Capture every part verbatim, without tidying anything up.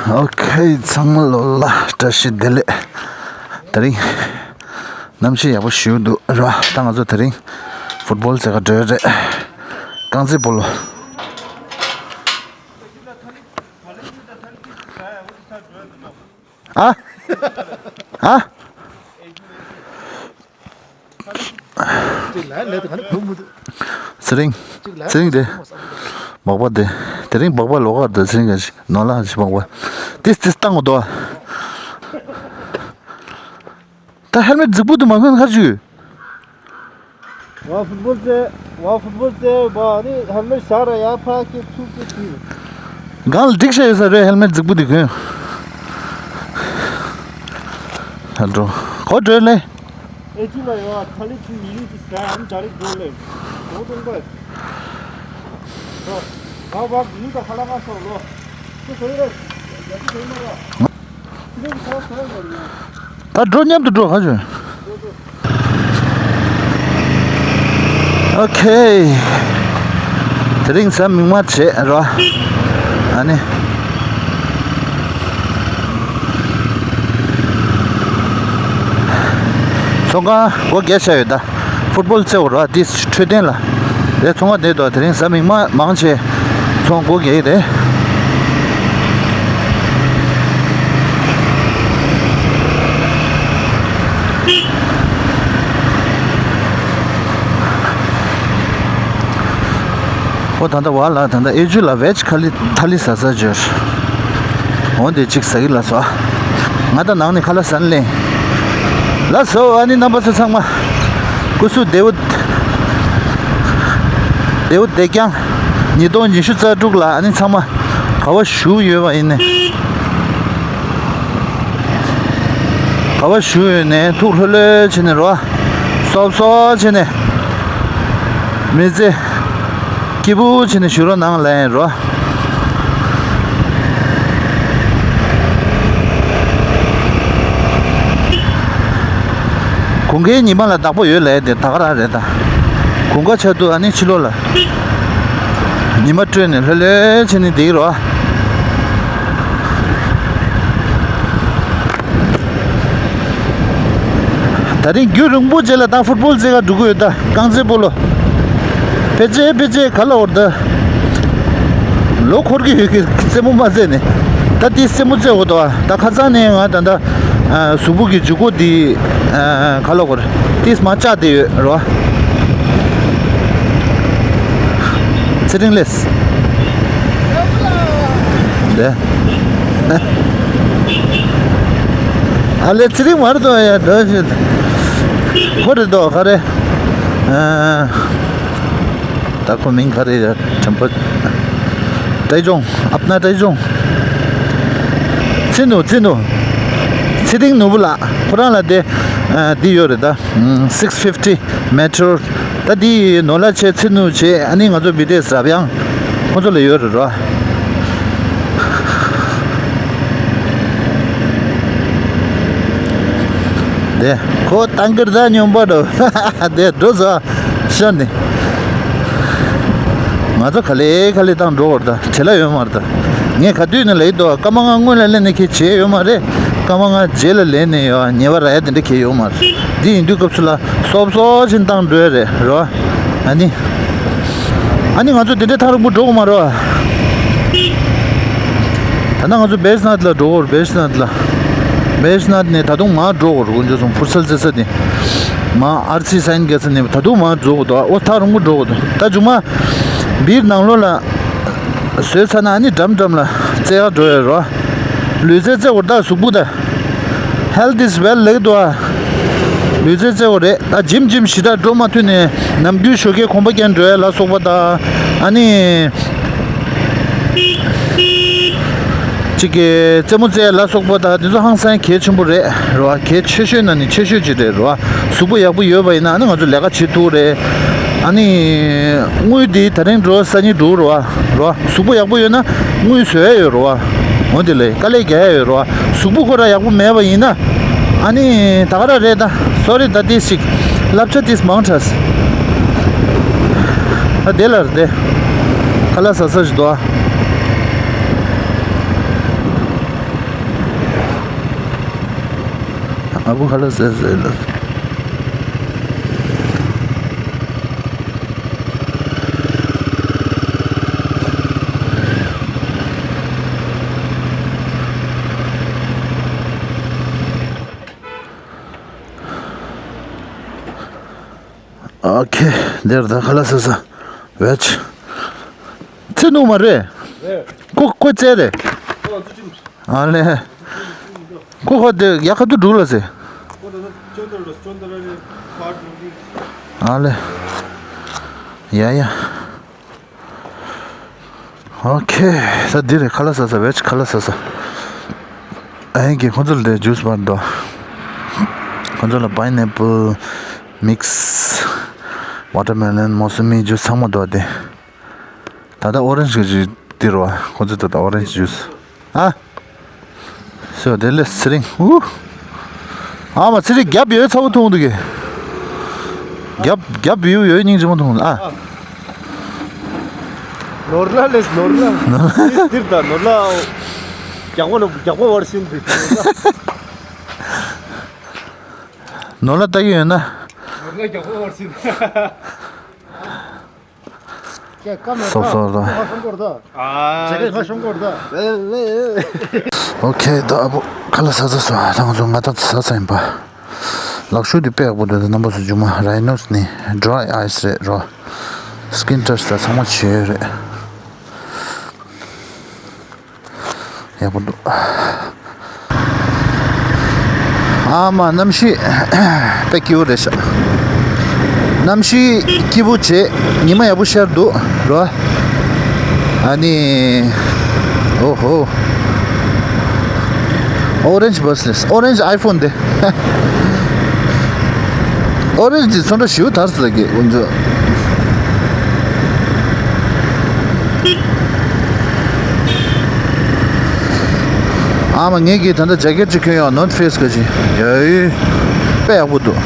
ཨོ་ཁེ། ཚང་མ་ལོ་ལ་བཀྲ་ཤིས་བདེ་ལེགས། དེ་རིང་གནམ་གཤིས་ཡག་པོ་ཞེ་པོ་འདུག་ར། ད་ང་ཚོ་དེ་རིང་ཕུཊ་བོལ་རྩེད་ག་འགྲོ་ཡ་རེད། རྐང་རྩེད་སྤོ་ལོ། ཨ། ཨ། ཚེ་རིང་། ཚེ་རིང་དེ། སྦག་སྦག་དེ། དེ་རིང་སྦག་སྦག་ལོགས་ཀར་དེ་ཚེ་རིང་ག་ཞིག་ནོར་ལྷག་ཞིག་སྦག་སྦག་ཏིས་ཏིས་བཏང་གོ་དོ། ད་ཧེལ་མེད་རྫིག་པོ་དུ་མ་གོན་ཁ་ཅུ། ཝ་ཕུཊ་བོལ་རྩེ། ཝ་ཕུཊ་བོལ་རྩེ་བ་ནི་ཧེལ་མེད་བཞག་ར་ཡ་ཕ་ཁེ་ཚུགས་ཀྱི་ཚུལ། གང་ལ་འགྲིག་ཤ་ཡོད་ས་རེད། ཧེལ་མེད་རྫིག་པོ་དེ་གོན། ཧ་འགྲོ། གོ་འགྲོས་ལེ། ཨེ་ཅི་ལ་ཡོད་ཨ། ཐ་ལི་ཆུ་ཡིན་ཡིན་གྱི་ཟ་ཨ་ནི་ད་རེས་འགྲོ་ལེ། གོ་ཏོང་པ། ཨོ། བག་བག་ཡིན་ད་ཧ་ལ་ང་སོགས་ལོ། ཁོ་ཁོ་ཡོད་རེད། ད་འགྲོ་མཉམ་དུ་འགྲོ་ཧ་ཞུ། ཨོ་ཁེ། དེ་རིང་གཟའ་མིག་དམར་བྱེད་རོ། ཨ་ནི། ཚོང་ཁང་སྒོ་བརྒྱབ་བཞག་ཡོད་ད། ཕུཊ་བོལ་རྩེ་བ་རོ་དེ་འཕྲོད་བསྟེན་ལ། དེ་ཚོང་ཁང་དེ་དོ་དེ་རིང་གཟའ་མིག་དམར་མང་ཆེ་ཚོང་སྒོ་བརྒྱབ་ཡོད་རེད། ཨོ་ད་ལྟ་བ་ལ་ད་ལྟ་ཨེ་ཇུ་ལ་ཝེཇ་ཁ་ལི་ཐ་ལི་ཟ་ས་འབྱོར། འོ་དེ་གཅིག་ཟ་གི་ལ་སོ། ང་ད་ནང་ནས་ཁ་ལག་ཟ་ན་ལེན། ལ་སོ། ཨ་ནི་རྣམ་པ་ཚོ་ཚང་མ་སྐུ་གཟུགས་བདེ་བོ། བདེ་བོ་བདེ་རྐྱང་། ཉིས་སྟོང་ཉི་ཤུ་རྩ་དྲུག་ལ་ཨ་ནི་ཚང་མ་ག་བ་བཞུགས་ཡོད་པ་ཡིན་ནའི། ག་བ་བཞུགས་ཡོད་ནའི་ཐུགས་ལྷོད་ལྷོད་བྱས་ནས་རོ། སོབ་སོབ་བྱས་ནས། མི་ཚེ་སྐྱིད་པོ་བྱས་ནས་བཞུགས་རོགས་གནང་ལབ་ཡིན་རོ། དགུན་ཁའི་ཉི་མ་ལ་བདག་པོ་ཡོད་ལབ་ཡ་དེ་ད་ག་རང་རེད་ད། དགུན་ཁ་ཆར་དུས་ཨ་ནི་ཕྱི་ལོགས་ལ་ཉི་མ་སྤྲོས་ནས་ལྷོད་ལྷོད་བྱས་ནས་བསྡད་ཀྱི་རོ། ད་རིང་རྒྱུན་རིང་པོ་རྗེས་ལ་ད་ཕུཊ་བོལ་རྩེ་ག་འགྲོ་གི་ཡོད་ད། རྐང་རྩེད་སྤོ་ལོ། ཕལ་ཆེར་ཕལ་ཆེར་ག་ལ་འོར་ད། ལོ་འཁོར་གྱི་ཡོད་ཀྱི་རྩེད་མོ་མ་རྩེས་ནས། ད་དེ་རྩེད་མོ་རྩེ་འོ་ད། ད་ཁ་སང་ནས་ང་ད་ད་གཟུགས་པོ་གི་ལྗིད་ཁོག་དེ་ག་ལ་འོར་དེ་མ་བཅག་དེ་ཡོད་རོ། ཚེ་རིང་ལེས། དེ། ཨ་ལེ་ཚེ་རིང་མ་རེད་དོ་ཡ་འགྲོ་ཞིག་ཁོ་རེད་དོ་ག་རེ། ཨ། ད་ཁོ་མིང་ག་རེ་ཡ་དྲན་པ། ཏའི་ཅུང་། ཨབ་ན་ཏའི་ཅུང་། ཚེ་ནུ་ཚེ་ནུ། ཚེ་རིང་ནོར་བུ་ལགས་ཁོ་རང་ལ་དེ། ཨ། འདི་ཡོད་རེད་ད། ཨ། six fifty meter། ད་འདི་ནོར་ལྷ་བྱས་ཚེ་ནུ་བྱས་ཨ་ནི་ང་ཚོ་བི་ཏེ་སི་རབ་ཡང་ཁོ་ཚོ་ལ་ཡོད་རེད་རོ། དེ་ཁོ་ཏང་ཀིར་ད་སྙོམས་པ་འགྲོ། དེ་འགྲོ་ཟ་ཤ་ནི། ང་ཚོ་ག་ལེ་ག་ལེ་བཏང་འགྲོ་བར་ད་བྲེལ་ལ་ཡོད་མ་རེད་ད། ངས་ག་དུས་ནས་ལེགས་འདུག་སྐར་མ་ལྔ་སྔོན་ལ་ལེན་ནས་ཁྱེད་བྱས་ཡོད་མ་རེད། སྐར་མ་ལྔ་རྗེས་ལ་ལེན་ནས་ཡོད་ཉེ་བར་ར་ཡ་དེ་འདྲ་ཁྱེད་ཡོད་མ་རེད། འདི་ཡིན་དུས་སྐབས་སུ་ལ་སོབ་སོབ་ཕྱིན་བཏང་འགྲོ་ཡ་རེད་རོ། ཨ་ནི། ཨ་ནི་ང་ཚོ་དེ་འདྲའི་ཐག་རིང་པོ་འགྲོ་དགོས་མ་རེད། ད་ནང་ང་ཚོ་བེ་ཤི་ནཱཐ་ལ་འགྲོ་དགོས་རེད། བེ་ཤི་ནཱཐ་ལ། བེ་ཤི་ནཱཐ་ནས་ད་དུང་མར་འགྲོ་དགོས་རེད། དཀོན་མཆོག་གསུམ་ཕུར་སལ་རྩེ་ས་དེ། མར་ཨར་ཚི་སའིན་རྒྱག་ས་ནས་ད་དུང་མར་འགྲོ་དགོས་འདུག་ཨོ་ཐག་རིང་པོ་འགྲོ་དགོས་འདུག་ད་མཇུག་མ། བིར་ནང་ལོགས་ལ། བཟོས་ཚར་ན་ཨ་ནི་འགྲམ་འགྲམ་ལ་རྩེ་ག་འགྲོ་ཡ་རོ། ལུས་རྩལ་རྩེ་དགོས་རེད་ད་གཟུགས་པོ་ད། Health is wealth ལེགས་འདུག་ཨ། ལུས་རྩལ་རྩེ་དགོས་རེད་ད། ཇིམ་ཇིམ་ཞེ་དྲག་འགྲོ་མ་ཐུབ་ནས་ནམ་རྒྱུན་ཞོགས་ཀས་གོམ་པ་རྒྱག་འགྲོ་ཡ་ལ་སོགས་པ་ད། ཨ་ནི། གཅིག་གི་རྩེད་མོ་རྩེ་ཡ་ལ་སོགས་པ་ད་དེ་ཚོ་ཧང་སང་གལ་ཆེན་པོ་རེད་རོ། གལ་ཆེ་ཤོས་ནང་ནས་ཆེ་ཤོས་ཅིག་རེད་རོ། གཟུགས་པོ་ཡག་པོ་ཡོད་པ་ཡིན་ན་ཨ་ནི་ང་ཚོ་ལས་ཀ་བྱེད་ཐུབ་རེད། ཨ་ནི། དངུལ་འདི་ད་རིང་འགྲོ་སང་ཉིན་འགྲོ་རོ། རོ། གཟུགས་པོ་ཡག་པོ་ཡོད་ན་དངུལ་བཟོ་ཡ་ཡོད་རོ། འོ་དེ་ལས་དཀའ་ལས་རྒྱག་ཡ་ཡོད་རོ། གཟུགས་པོ་ཁོ་རང་ཡག་པོ་མེད་པ་ཡིན་ན། ཨ་ནི་ད་ག་རང་རེད་ད། སོ་རི་ད་ཏིས་ཅིག་བསླབ་བྱ་ཏིས་མང་དྲགས། ཨ་དེ་ལ་རེད་དེ། ཁ་ལག་ཟ་ས་ཞིག་འདུག་ཨ། ཨ་བུ་ཁ་ལག་ཟས་ཟས་ལ། ཨོ་ཁེ། འདིར་ད་ཁ་ལག་ཟས་ཟ། ཝེ་ཆི། ཚེ་ནུ་མ་རེད། རེད། ཁོ་ཁོ་ཚེ་རེད། ཨ་ལེ། ཁོ་ཁོ་དེ་ཡ་ཁ་ཐུ་འགྲུག་ལ་ཟེ། ཨ་ལེ། ཡ་ཡ། ཨོ་ཁེ། ད་འདི་རེད། ཁ་ལག་ཟ་ས། ཝེ་ཆི་ཁ་ལག་ཟ་ས། ཨ་ཡིན་གྱི་ཁོ་ཚོ་ལ་དེ་ཇུས་པར་འདུག་ཁོ་ཚོ་ལ་པའི་ནེ་པལ་མིག་སི། ཝ་ཊར་མེ་ལོན། མོ་སི་མི་ཇུས་ཚང་མ་འདུག་དེ། ད་ལྟ་ཨོ་རེན་ཇི་གི་འདི་རེད་བ། ཁོ་ཚོ་ད་ལྟ་ཨོ་རེན་ཇི་ཇུས། ཨ། སོ་དེ་ལས་ཚེ་རིང་། ཨུ། ཨ་མ་ཚེ་རིང་རྒྱབ་ཡོད་ཚ་བོ་འཐུང་འདུག་གི། རྒྱབ་རྒྱབ་ཡོད་ཡོད་སྙིང་རྗེ་མོ་འཐུང་། ཨ། ནོར་ལ་ལས་ནོར་ལ། འདིར་ད་ནོར་ལ། རྒྱག་པ་ནོར་རྒྱག་པ་བར་ཤིན་འདུག་ནོར་ལ་ལྟ་གི་ཡོད་ན། ནོར་ལ་རྒྱག་པ་བར་ཤིན། སོབ་སོབ་དང་། ཨོ་ཁེ། ད་ཨ་བུ་ཁ་ལག་ཟ་ཚར་སོང་། ད་ང་ཚོ་ང་ད་ཟ་ཚར་ཡིན་པ། ལག་ཤུ་དེ་དཔེ་ཡག་པོ་འདུག་རྣམ་པ་ཚོ་རྒྱུ་མ་རའི་ནོ་སི་ནི་ཌི་རའི་ཨའི་སི་རེད་རོ། སི་ཀིན་ཊཆ་ད་ཚང་མ་བྱས་ཡོད་རེད། ཡག་པོ་འདུག་ཨ་མ་གནམ་གཤིས་དཔེ་སྐྱིད་པོ་རེད་ཤག་གནམ་གཤིས་སྐྱིད་པོ་བྱས། ཉི་མ་ཡག་པོ་ཤར་འདུག་རོ། ཨ་ནི། ཨོ་ཧོ། ཨོ་རེན་ཇི་བྷ་སི་རེད། ཨོ་རེན་ཇི་ཨའི་ཕོན་དེ། ཨོ་རེན་ཇི་དེ་ཚོན་ཁྲ་ཞེ་པོ་དར་སོང་གི་དཀོན་མཆོག་ཨ་མ་ངེད་ཀྱིས་ད་ལྟ་ཇེ་ཀེ་ཊི་ཅིག་གྱོན་ཡོད། ནོར་ཐི་ཕེ་སི་གི་ཅིག་ཡོད། དཔེ་ཡག་པོ་འདུག་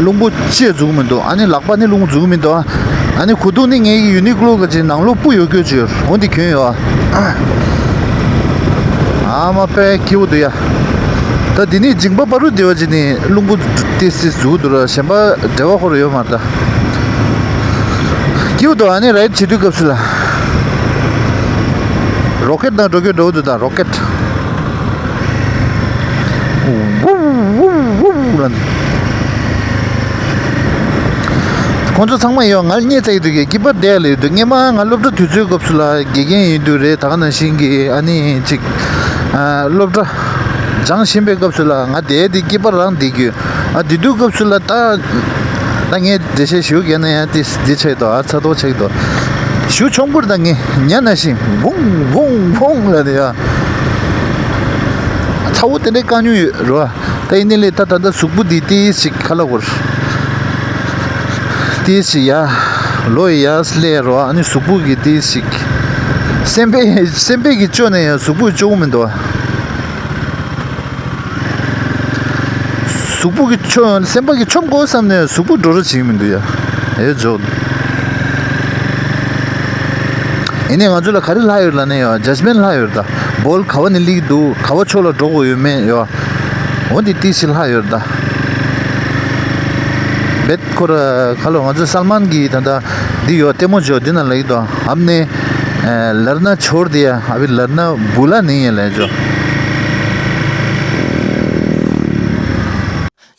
རླུང་བུ་ཅི་ཡང་འཛུལ་གི་མི་འདུག་ཨ་ནི་ལག་པ་ནི་རླུང་བུ་འཛུལ་གི་མི་འདུག་ཨ་ནི་གོས་ཐུང་ནི་ངེད་ཀྱི་ཡུ་ནི་ཀློ་གི་ཅིག་ནང་ལོགས་སྤུ་ཡོད་རྒྱུ་ཅིག་ཡོད། འོ་འདི་གྱོན་ཡོད། ཨ་མ་དཔེ་སྐྱིད་པོ་འདུག་ཡ། ད་འདི་ནི་མཇིང་པ་པ་རུ་སྡེ་བ་ཅིག་ནི་རླུང་བུ་ཏི་སི་འཛུལ་འདུག་ར། གཞན་པ་འབྲེལ་བ་ཁོ་ར་ཡོད་མ་རེད་ད། སྐྱིད་པོ་འདུག་ཨ་ནི་རའིཌ་བྱེད་དུས་སྐབས་སུ་ལ། རོ་ཀེཊ་དང་འགྲོ་རྒྱུ་འདྲ་བོ་འདུག་ད་རོ་ཀེཊ། ཝུ་ཝུ་ཝུ་ཝུ་ལ། ཁོང་ཚོ་ཚང་མ་ཡོད། ང་ལ་བརྙས་བཙལ་གྱི་འདུག་གི། སྐྱིད་པ་བསྡད་ལ་ཡོད་འདུག་སྔོན་མ་ང་སློབ་གྲྭ་དུས་ཚོད་སྐབས་སུ་ལ་དགེ་རྒན་ཡིན་དུས་རེད། ད་ག་ནང་བཞིན་གྱི་ཨ་ནི་ཅིག་ཨ། སློབ་གྲྭ་སྦྱང་བཞིན་པའི་སྐབས་སུ་ལ་ང་བསྡད་དེ་སྐྱིད་པ་རང་བསྡད་ཀྱི་ཡོད། ཨ། དེ་དུས་སྐབས་སུ་ལ་ད་ད་ངས་འགྲེལ་བཤད་ཞུ་གི་ན་ཡང་དེ་འདི་ཆགས་འདུག་ཨ། ཚ་ཏོག་ཆགས་འདུག་ཞུ་ཆོག་པར་ད་ངས་ཉན་ན་བཞིན་བུང་བུང་བུང་ལ་དེ་ཡ། ཚ་བོ་དེ་འདྲའི་དཀའ་མྱོང་ཡོད་རེད་བ། ད་ཡིན་ནའི་ལས་ད་ད་ལྟ་གཟུགས་པོ་འདི་ཏིས་ཞིག་ཁ་ལག་བོར། ཏིས་ཞིག་ཡ། ལོ་ཡ་སླེ་རོ། ཨ་ནི་གཟུགས་པོ་གི་ཏིས་ཞིག་སེམས་པའི་སེམས་པའི་གི་ཅོ་ནས་ཡང་གཟུགས་པོ་ཅོ་གི་མི་འདུག་བ། གཟུགས་པོ་གི་ཆོམ། སེམས་པ་གི་ཆོམ་དགོས་བསམ་ནས་གཟུགས་པོ་འགྲོ་ར་བྱེད་ཀྱི་མི་འདུག་ཡ། ཨེ་ཇོ། ཡིན་ནའི་ང་ཚོ་ལ་ག་རེ་ལྷག་ཡོད་ལབ་ན་ཡ། ཇཇ་མེན་ལྷག་ཡོད་ད། བོལ་ག་བ་ནས་སླེབས་འདུག་ག་བ་ཕྱོགས་ལ་འགྲོ་དགོས་ཡོད་མེད་ཡ། འོ་འདི་ཏིས་ཞིག་ལྷག་ཡོད་ད། རྦད་ཁོ་ར་ཁ་ལོ་ང་ཚོ་སལ་མན་གྱི་ད་ལྟ་འདི་ཡོད་ལྟད་མོ་ཇོ་འདི་ན་ལ་ཡི་དོ་ཨམ་ནེ། ལར་ན་ཆོར་དེ་ཡ་ཨ་བི་ལར་ན་བུ་ལ་ནི་ཡ་ལ་ཇོ།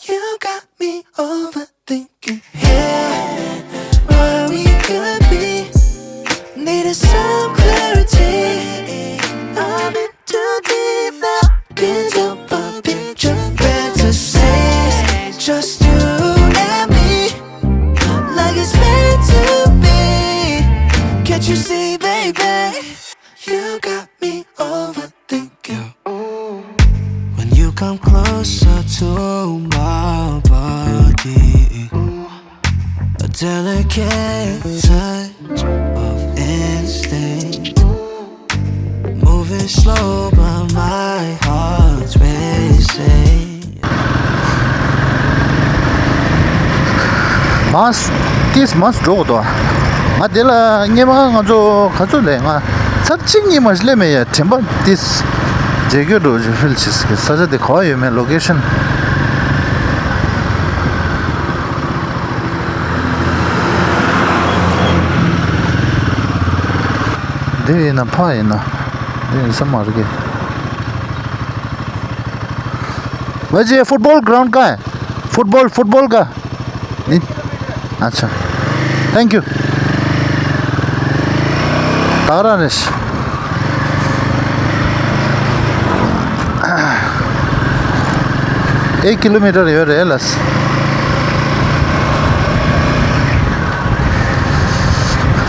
You got me overthinking, yeah, what we could be. Needed some clarity. I'm in too deep now. Can't help but picture fantasies. Just you and me, like it's meant to be. Can't you see, baby? You got me overthinking. When you come closer to my body, a delicate touch of instinct. Moving slow, but my heart's racing. མཱས། ཏིས་མཱས་འགྲོ་དགོས་དོ། ང་དེ་ལ་སྔོན་མ་ང་ཚོ་ག་ཚོད་ལས་ང་ཚར་གཅིག་གཉིས་མ་ཞིག་སླེབས་མེད་ཡ། དྲན་པ་ཏིས། མཇལ་སྐྱོར་འགྲོ་རྒྱུ་ཕིལ་བྱེད་ཀྱི་ས་ཆ་དེ་ག་པར་ཡོད་མེད་ལོ་ཀེ་ཤན། འདི་ཡིན་ན་ཕ་ཡིན་ན། འདི་ཡིན་ས་མ་རེད་གི། भाई जी, ये football ground कहाँ है? Football, football का? नहीं? अच्छा। Thank you. तारा race. एक किलोमीटर ཡོད་རེད་ལགས།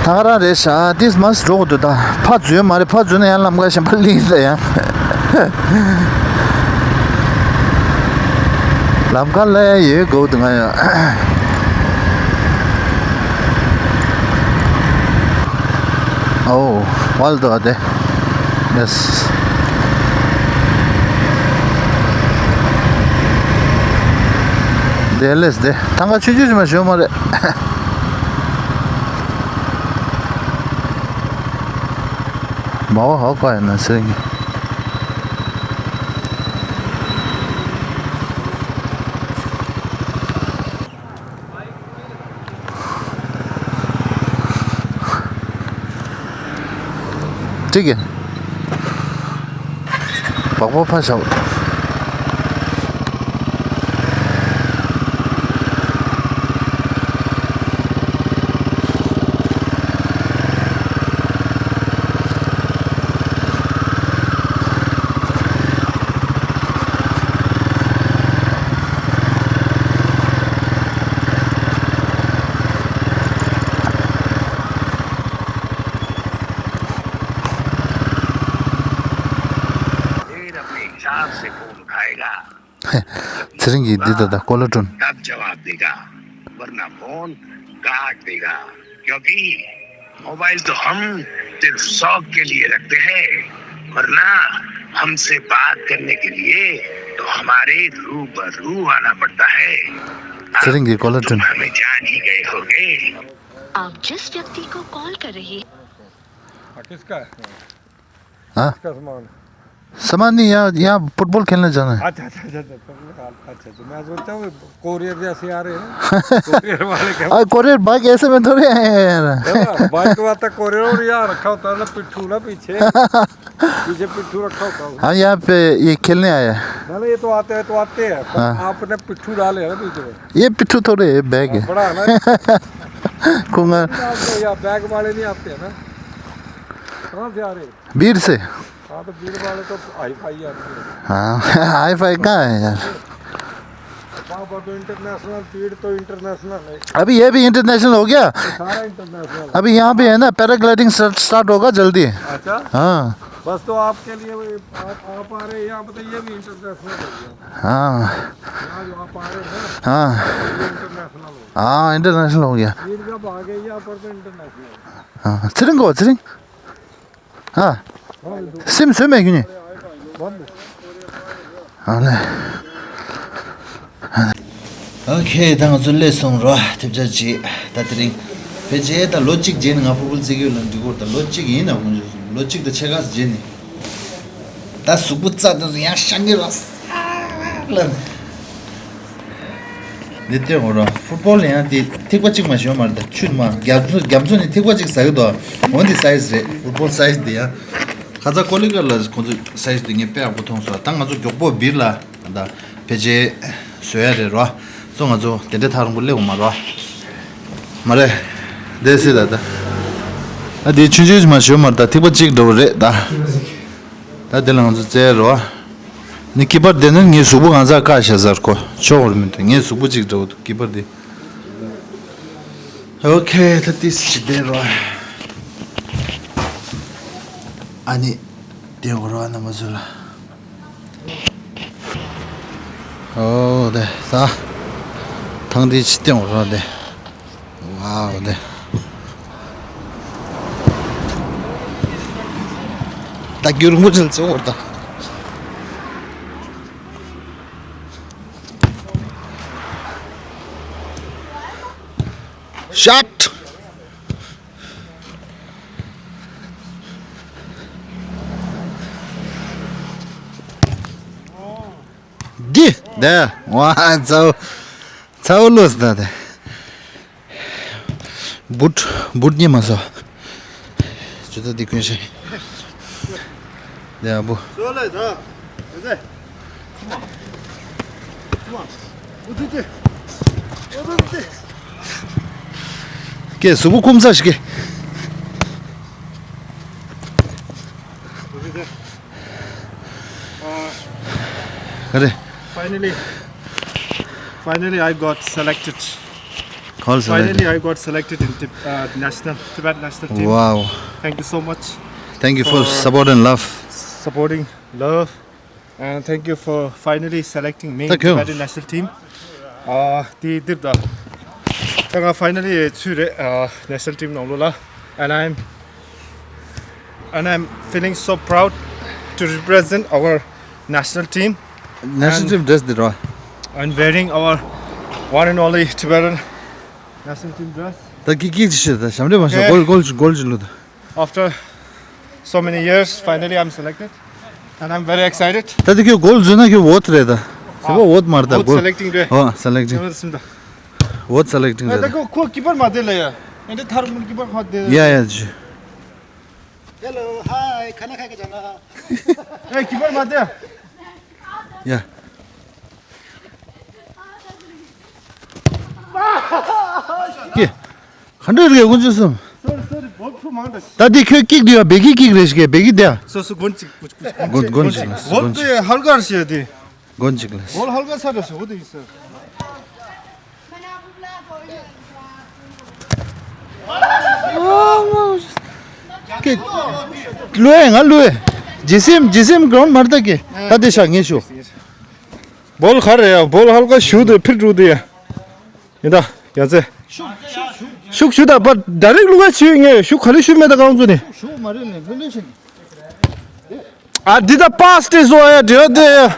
ད་ག་རང་རེད་ཤག་ཏིས་མ་སི་འགྲོ་དགོས་འདུག་ད་ཕར་འཛུལ་མ་རེད། ཕར་འཛུལ་ན་ཡང་ལམ་ཁ་གཞན་པ་ལིང་ལ་ཡང་། ལམ་ཁ་ལ་ཡོད་དགོས་འདུག་ང་ཡང་། ཨོ། ཝལ་དོ་ཨ་དེ། ཡེས། དེ་ལེས་དེ། ཐང་ག་ཆུ་ཆུ་ཞིག་མ་ཞོ་མ་རེད། མ་བ་ཧ་ག་ཡིན་ན་ཟེར་གི། ठीक है। བག་བག་ཕ་ཞབས། फिर अपने हिसाब से फोन उठाएगा। ཚེ་རིང་གིས་འདི་ལྟ་ད་ཀོ་ལ་སྒྲོན། तब जवाब देगा, वरना फोन काट देगा। क्योंकि मोबाइल तो हम सिर्फ शौक के लिए रखते हैं, वरना हमसे बात करने के लिए तो हमारे रूबरू आना पड़ता है। ཚེ་རིང་གིས་ཀོ་ལ་སྒྲོན། हमें जान ही गए होंगे। आप जिस व्यक्ति को कॉल कर रहे हैं। हाँ, किसका है? हाँ? इसका सामान। सामान नहीं, यहाँ, यहाँ फुटबॉल खेलने जाना है। अच्छा, अच्छा, अच्छा, अच्छा, फुटबॉल, अच्छा, अच्छा, मैं सोचता हूँ कोरियर जैसे आ रहे हैं ना, कोरियर वाले क्या? अरे, कोरियर बाइक ऐसे में थोड़ी आए हैं यार। है ना, बाइक में आता कोरियर और यहाँ रखा होता है ना पिट्ठू ना पीछे, पीछे पिट्ठू रखा होता है। हाँ, यहाँ पे ये खेलने आया है। ना, ना, ये तो आते हैं, तो आते हैं, पर हाँ। आपने पिट्ठू डाले हैं ना पीछे में। ये पिट्ठू थोड़े है, बैग है। हाँ, बड़ा है ना। कुंगा। नहीं आते, या बैग वाले नहीं आते हैं ना। कहाँ से आ रहे हैं? बीर से। हाँ, तो बीर वाले तो हाई फाई आदमी है। हाँ, हाई फाई कहाँ है यार? वहाँ पर तो इंटरनेशनल, बीर तो इंटरनेशनल है। अभी ये भी इंटरनेशनल हो गया। ये सारा इंटरनेशनल है। अभी यहाँ भी है ना, पैराग्लाइडिंग स्टार्ट, स्टार्ट होगा जल्दी। अच्छा। हाँ। बस तो आपके लिए वो आप, आप आ रहे हैं यहाँ पे, तो ये भी इंटरनेशनल हो गया। हाँ। यहाँ जो आप आ रहे हैं ना, हाँ। ये इंटरनेशनल हो गया। हाँ, इंटरनेशनल हो गया। बीर जब आ गए यहाँ पर तो इंटरनेशनल। हाँ, ཚེ་རིང་གོ་ཚེ་རིང་། ཨ། སེམས་བཟོད་མེད་ཁྱོད་ནི། ཨ་ལེ། ཨོ་ཁེ། ད་ང་ཚོ་སླེབས་སོང་རོ། ཐེབས་ཆག་ཅིག་ད་དེ་རིང་ཕལ་ཆེར་ད་ལོ་གཅིག་རྗེས་ནས་ང་ཕུར་བུ་རྩེ་རྒྱུ་ལ་འགྲིག་གོ་ད་ལོ་གཅིག་ཡིན་ན་དགོངས་ཞུ་སོང་། ལོ་གཅིག་དང་ཕྱེད་ཀ་རྗེས་ནས། ད་གཟུགས་པོ་རྩ་དེ་ཚོ་ཡང་ཤ་ངེ་ར་ས་ལ། འདི་ལྟོས་འོ་ར། ཕུཊ་བོལ་ཡང་དེ་ཐིགས་པ་གཅིག་མ་ཞོན་མར་ད་ཆུ་མ་རྒྱ་མཚོ་རྒྱ་མཚོ་ནི་ཐིགས་པ་གཅིག་ཟ་གི་འདུག་འོན་ཏེ་སའིཛ་རེད། ཕུཊ་བོལ་སའིཛ་དེ་ཡང་། ཁ་ཚ་ཀོ་ལི་གར་ལ་ཁོང་ཚོ་སའིཛ་དེ་ངས་དཔེ་ཡག་པོ་མཐོང་སོང་། ད་ང་ཚོ་མགྱོགས་པོ་སྦིར་ལ་ད་ཕལ་ཆེར་བཟོ་ཡ་རེད་རོ། སོ་ང་ཚོ་དེ་འདྲ་ཐག་རིང་པོ་སླེབས་འོང་མ་རོ། མ་རེད། དེ་སྲིད་ད་ད། ད་དེ་ཆུང་ཆུང་མ་ཞོན་མར་ད་ཐིགས་པ་གཅིག་འདྲ་བོ་རེད་ད། ད་དེ་ལ་ང་ཚོ་བཙལ་རོ། ནི་ཀི་པར་དེ་ནི་ངའི་གཟུགས་པོ་གང་ཚ་བཀག་བཞག་ཟེར་ཁོ་ཆོག་བར་མི་འདུག་ངའི་གཟུགས་པོ་གཅིག་འདྲ་བོ་འདུག་ཀི་པར་དེ། ཨོ་ཁེ། ད་ཏིས་ཞིག་བསྡད་རོ། ཨ་ནི་བསྡད་འོ་རོ་རྣམ་པ་ཚོ་ལ། ཨོ་དེ་ས། ཐང་དེ་ཅི་བསྡད་འོ་རོ་དེ། ཝའོ་དེ། ད་རྒྱུ་རིང་པོ་ཅིག་ལ་ཚེ་འོར་ད། ཤཱཊ། འདི་འདི་ང་ཚ་བོ་ཚ་བོ་ལོས་ད་དེ། བུད་བུད་ཉི་མ་ས། ཇུ་ད་འདི་ཀུན་ཤེས། འདི་ཨ་བུ། ཀེ་སུ་བུ་ཁུམ་ས་ཞིག་ཀེ། ག་རེ། Finally, finally, I got selected. Call selected. Finally, I got selected in Tib- uh, national Tibet national team. Wow. Thank you so much. Thank you for for support and love. Supporting love, and thank you for finally selecting me in Tibetan national team. Uh, the the the. Finally, uh, national team, and I'm and I'm feeling so proud to represent our national team. National team dress དེ་རོ། And wearing our one and only Tibetan national team dress. ད་ཀི་ཀི་ཅི་ཤེས་ད་ཞམ་རེ་མ་ཤེས་གོལ་གོལ་གོལ་ཅི་ལུ་ད། After so many years, finally I'm selected, and I'm very excited. ད་དེ་ཁྱོད་གོལ་བཟོས་ན་ཁྱོད་བོད་རེད་ད། ཟེར་བ་བོད་མ་རེད་ད་གོལ། Selecting རེད། ཨོ་selecting. Selecting རེད། ད་ཁོ་ཁོ་ཀི་པར་མ་དེ་ལ་ཡ། ཨེ་འདྲ་ཐར་མུན་ཀི་པར་ཁོ་དེ། ཡ་ཡ་ཇུ། Hello, hi, खाना खा के जाना। ཨེ་ཀི་པར་མ་དེ། ཡ། ཀི། ག་འདྲ་རེད་དཀོན་མཆོག་གསུམ། Sorry, sorry, བོད་ཕྲུག་མང་དྲགས། ད་འདི་ཁྱོད་ཀིག་འདི་ཡ་བེ་གི་ཀིག་རེད་ཤི་ཀེ་བེ་གི་དེ། སོ་སོ་གོན་ཅིག་པུ་ཅིག་པུ་ཅིག་གོན་གོན་ཅིག་ལ་བོད་དེ་ཧལ་གར་ཤི་དེ། གོན་ཅིག་ལ་བོད་ཧལ་གར་ས་རེད་ཤི་བོད་དེ་ཡིན་ས། ཀེ། ལུས་ང་ལུས། ཇི་སིམ་ཇི་སིམ་གོན་མར་ད་ཀེ། ད་དེ་ཤ་ངེས་ཤོ། བོལ་ག་རེ་ཡ་བོལ་ཧལ་ག་ཞུ་དེ་ཕིར་འགྲོ་དེ་ཡ། ཡིན་ད་ཡ་ཚེ། ཤུགས་ཤུགས་ད་པ་ཌའི་རེག་ལུག་ག་ཆུ་ངས་ཤུགས་ག་རེ་ཤུ་མེད་ད་གང་ཚོ་ནི། ཤུགས་མ་རེད་ལེ་ལུ་ལུ་ཤིན། ཨ་འདི་ད་པཱས་ཏེ་སོ་ཡ་འདྲེ་དེ་ཡ།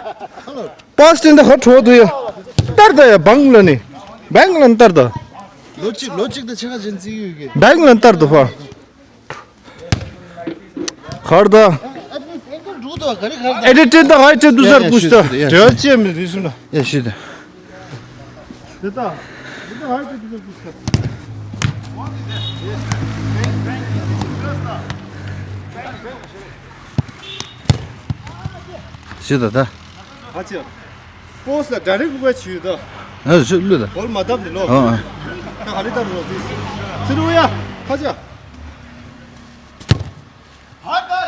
པཱས་ཏེ་འདི་ཧ་ཁྲོ་དུ་ཡ། ལྟར་ད་ཡ་བང་ལ་ནི། བང་ལ་ནི་ལྟར་ད། ལོ་གཅིག་ལོ་གཅིག་ད་ཆ་ག་ཅན་ཙི་ཡུ་གི། བང་ལ་ནི་ལྟར་ད་ཧ། གར་ད། ཨེ་ཏེ་ཏེན་ད་ཧའི་ཏེ་དུ་སར་པུས་ད་དྲེ་ཅེ་མི་དུས་སུ་ན། ཡ་ཤི་ད། དེ་ད། དེ་ད་ཧའི་ཏེ་དུ་སར་པུས་ད། ཤི་ད་ད། ཨ་ཅེ། པོས་ལ་ཌའི་རེག་ལུག་པའི་ཆུ་ཡོད་ད། ཨ་ཞུ་ལུས་ད། བོལ་མ་བཏབ་ནི་ལོ། ཨ་ཨ། ད་ཧ་ལི་བཏབ་ནི་ལོ་དེ། ཚི་རུ་ཡ། ཁ་ཅ།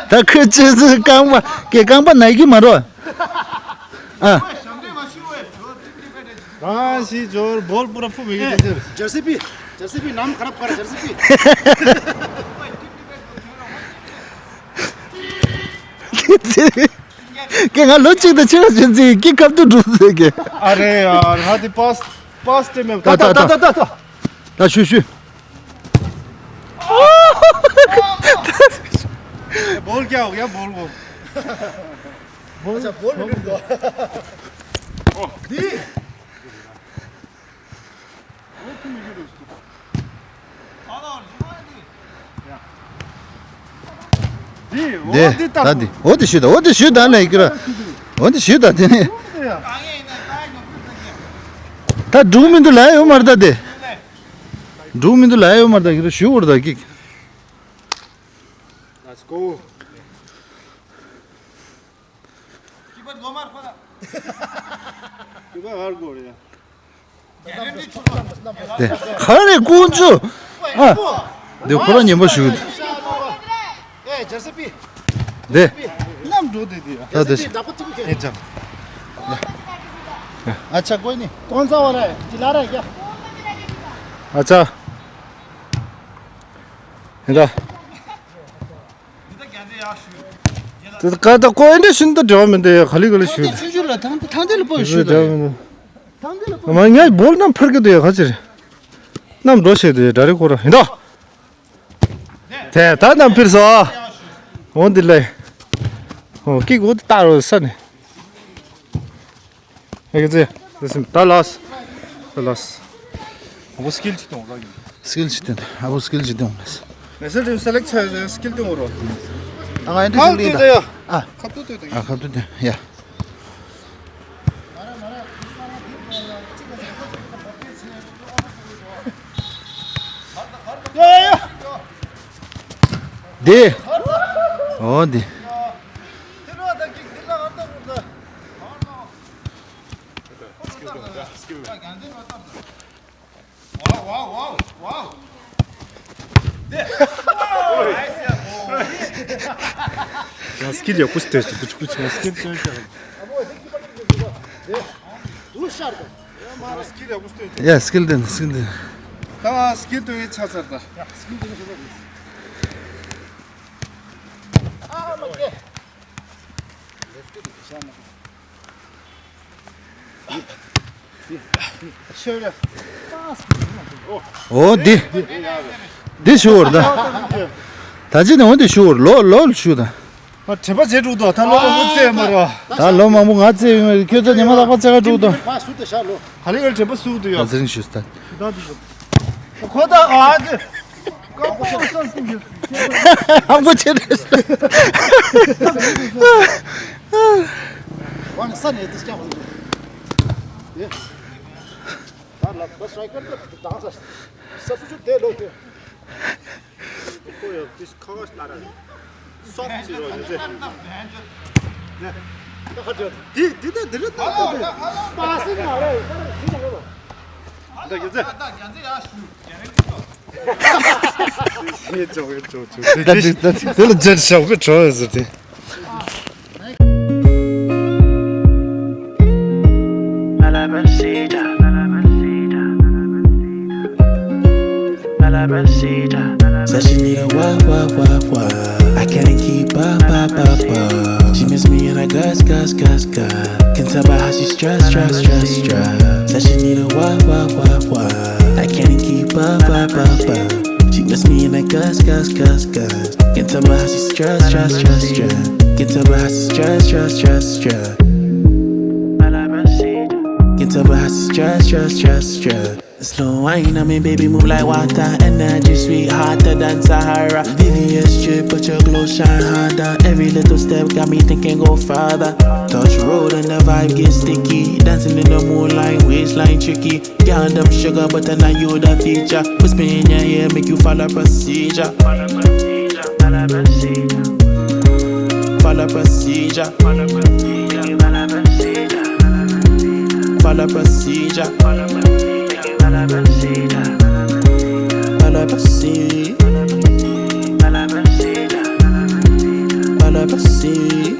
ད་ཁོས་ཅི་ཟིག་རྐང་པ་ཀེ་རྐང་པ་ན་གི་མ་རོ། ཨ། हाँ सी जोर बोल पूरा फू भीगे teacher. Jersey P. Jersey P नाम खराब कर जर्सी पी। ཀེ་ང་ལོ་གཅིག་དང་ཕྱི་ལ་ཕྱིན་ཚེ་ཀེ་ཁབ་ཏུ་འགྲོ་ཟེར་གི། अरे यार हाँ ती पास पास टीम में ད་ད་ད་ད་ད་ད། ད་ཤུ་ཤུ། बॉल क्या हो गया बॉल को? अच्छा बॉल मिनट दो। दी। འདི་འདི་ད་འདི་འོ་འདི་ཞུས་ད་འོ་འདི་ཞུས་ད་ནས་ཀི་ར། འོ་འདི་ཞུས་ད་དེ་ནས། ད་འགྲུག་མི་འདུག་ལ་ཡོད་མ་རེད་ད་དེ། འགྲུག་མི་འདུག་ལ་ཡོད་མ་རེད་ད་ཀི་ར་ཞུ་འོར་ད་ཀི། Let's go. དེ་ག་རེ་དཀོན་མཆོག་ཨ། འདི་ཁོ་རང་ཉན་པ་ཞུ། འདི། ད་འདི། अच्छा कोई नहीं कौन सा वाला है चिल्ला रहा है क्या? अच्छा। ད་ཀ་ད་ཀོ་ཨེ་འདྲ་ཤིན་ཏུ་འབྲེལ་བ་མི་འདུག་ཡ། ག་ལི་ག་ལི་ཞུ། ཆུང་ཆུང་ལ་ཐང་ཐང་དེ་ལ་པོ་ཞུ་ད། ཐང་དེ་ལ་པོ། མ་ངས་བོལ་རྣམས་འཕུར་གི་འདུག་ཡ། ག་ཅི་རེད། རྣམས་འགྲོ་བྱེད་འདུག་ཡ། ཌའི་རེག་ཁོ་ར་ཡིན་ད། དེ་ད་རྣམས་འཕུར་སོང་། འོ་འདི་ལས། འོ་ཀིག་འོ་འདི་ལྟ་རོགས་ས་ནས། ཨེ་ཙི། ད་ལགས། ད་ལགས། ཨ་བོ་སི་ཀིལ་ཅིག་གཏོང་རོགས། སི་ཀིལ་ཅིག་གཏོང་། ཨ་བོ་སི་ཀིལ་ཅིག་གཏོང་ལགས། ནེ་ཤ་ནལ་ཊིམ་སེ་ལེག་ཊི་བྱས་སི་ཀིལ་གཏོང་རོགས། ཨ་ང་ཨེ་འདྲ་ཁ་ཞིག་ལེན་ད། ཨ། ཁ་ཏུ་ཏུ་ཏུ། ཨ་ཁ་ཏུ་ཏུ་ཡ། དེ། འོ་དེ། ཡང་སྐྱིད་ཡག་པོ་ཞིག་སྟོན་ཞིག་ཀུ་ཅི་ཀུ་ཅི་ཡང་སྐྱིད་སྟོན་ཞིག་ཡ་སྐྱིད་ལྡན་སྐྱིད་ལྡན། ད་སྐྱིད་སྟོན་ཡིན་ཆ་ཚར་ད། འོ་འདི། འདི་ཞུ་བར་ད། ད་ཅི་ནས་འོ་འདི་ཞུ་བར་ལོ་ལོ་ཞུ་ད། དྲན་པ་བརྗེད་འགྲོ་འདུག་ད་ལོ་མང་པོ་བཙལ་མ་རེད་བ། ད་ལོ་མང་པོ་ང་བཙལ་ཡོང་བའི་ཁྱོད་ཚོ་ཉི་མ་ལྷག་པ་བཙལ་ག་འགྲོ་འདུག་ག་ལེ་ག་ལེ་དྲན་པ་གསོས་འདུག་ཡ། ད་ཚེ་རིང་ཞུ་ད། ཁོ་ད་ཨ་ཙི། ཧམ་པོ་ཆེ་རེད། ཝང་ས་ནས་དེ་སྐྱབས་ཡོད། ད་ལ་ད་སི་ཊ་རའི་ཀར་ད་དང་ས་ས་སུ་ཆུ་དེ་ལོ་དེ། ཁོ་ཡང་དེ་ཁ་ཁ་ལ་ར་སོབ་ཅི་རོ་ཡོད་ཟེར། ད་ཁ་ཅོ་དེ་དེ་ད་དེ་རེད་ད་དེ་པ་སེ་མ་རེད་ད་རེད་ད་རེད། ད་ཡོད་ཟེར། དེ་ལ་རྗེས་ཞོགས་པའི་གྲོགས་ཟེར་ཏེ། Said she need a what, what, what, what. I can't keep up, up, up, up. She miss me and I guess, guess, guess, guess. Can tell by how she stress, stress, stress, stress. Said she need a what, what, what, what. I can't keep up, up, up, up. She miss me in the guts, guts, guts, guts. Can tell by how she stress, stress, stress, stress. Can tell by how she stress, stress, stress, stress. Can tell by how she stress, stress, stress, stress. Slow wine on me, baby, move like water. Energy sweet, hotter than Sahara. V V S drip, but your glow shine harder. Every little step got me thinking go farther. Touch road and the vibe get sticky. Dancing in the moonlight, waistline tricky. Girl, them sugar, but I know you the feature. Whisper in your ear, make you follow procedure. Follow procedure, follow procedure. Follow procedure, follow procedure. Follow procedure, follow procedure. Follow procedure, follow procedure. Follow procedure, follow procedure. Follow procedure,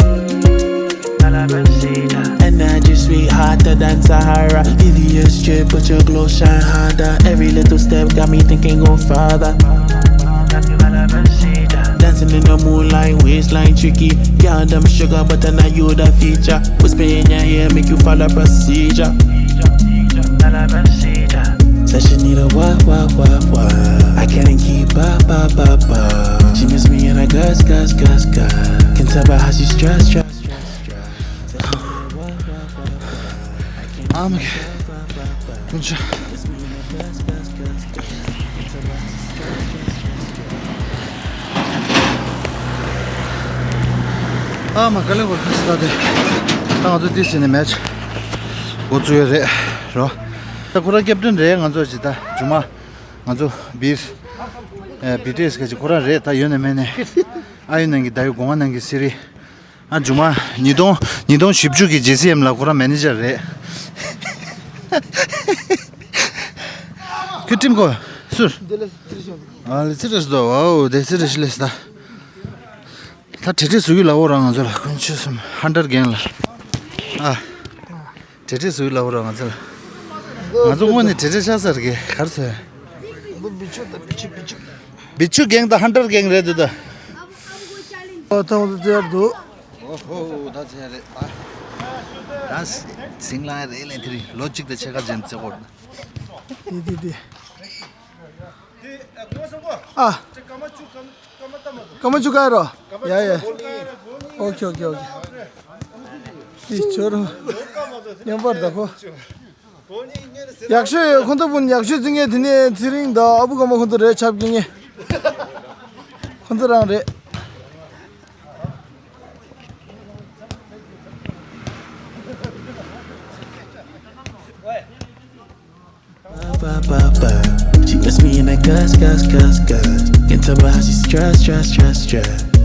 follow procedure. Energy sweet, hotter than Sahara. V V S drip, but your glow shine harder. Every little step got me thinking go farther. Dancing in the moonlight, waistline tricky. Girl, them sugar, but I know you the feature. Whisper in your ear, make you follow procedure. Said she need a what, what, what, what. I can't keep up, up, up, up. She miss me and I guess, guess, guess, guess. Can tell by how she stress, stress. ཨ་མ་ཀེ། ཀུན་ཆ། ཨ་མ་ཀ་ལེ་བར་ཁ་སི་ད་དེ། ད་ང་ཚོ་ཏི་སི་ནས་མེ་ཆི་འགོ་བཙུགས་ཡོད་རེད་རོ། ད་ཁོ་རང་ཀེབ་ཏན་རེད། ང་ཚོ་ཅི་ད་ཇུ་མ། ང་ཚོ་བི་ཨེ་བི་ཏི་ཨེ་སི་ག་ཅི་ཁོ་རང་རེད། ད་ཡོད་ནས་མེད་ནས། ཨ་ཡོད་ནང་གི་ད་ཡོད་སྒོ་ང་ནང་གི་སི་རི། ཨ་ཇུ་མ། ཉིས་སྟོང་ཉིས་སྟོང་བཞི་བཅུ་གི་ཇེ་སི་ཨེམ་ལ་ཁོ་རང་མེ་ནེ་ཇར་རེད། ཁྱོད་ཁྲིམས་ཁོ་སུར། ཨ་ལེ་ཚི་རེ་སི་དོ་ཨའོ་དེ་ཚི་རེ་ཤི་ལེ་སི་ད། ད་བྲེ་བྲེ་བཟོ་གི་ལ་འོ་རང་ང་ཚོ་ལ་ཀུན་ཆོད་སུམ་ཧན་ཏར་གེང་ལ། ཨ། བྲེ་བྲེ་བཟོ་གི་ལ་འོ་རང་ང་ཚོ་ལ། ང་ཚོ་དངོས་ནས་བྲེ་བྲེ་ཤ་ཟ་གི་གར་སོ། འདི་བི་ཆུ་ད་བི་ཆུ་བི་ཆུ། བི་ཆུ་གེང་ད་ཧན་ཏར་གེང་རེད་འདུག་ད། ཨོ་ཐང་དུ་ཚེ་ཡར་འདུག་ཨོ་ཧོ་ད་ཚེ་རེད་ཨ། ད་སིང་ལ་རེད་ལེ་དེ་རིང་ལོ་གཅིག་དང་ཕྱེད་ཀ་ཅན་ཚེ་ཧོར། དེ་དེ་དེ། ཨ། སྐར་མ་བཅུ་ག་རོ། ཡ་ཡ། ཨོ་ཁེ་ཨོ་ཁེ་ཨོ་ཁེ། དེ་ཁྱོད་རང་མཉམ་པར་ད་ཁོ། ཡག་ཤོས་ཁོང་ཚོ་ཕུན་ཡག་ཤོས་བརྩི་ངེས་དེ་ནས་ཚེ་རིང་དང་ཨ་བུ་ག་མ་ཁོང་ཚོ་རེད་ཆབ་ཀྱི་ངེས། ཁོང་ཚོ་རང་རེད། She miss me in the guts, guts, guts, guts. Can The boss is stress, stress, stress, stress.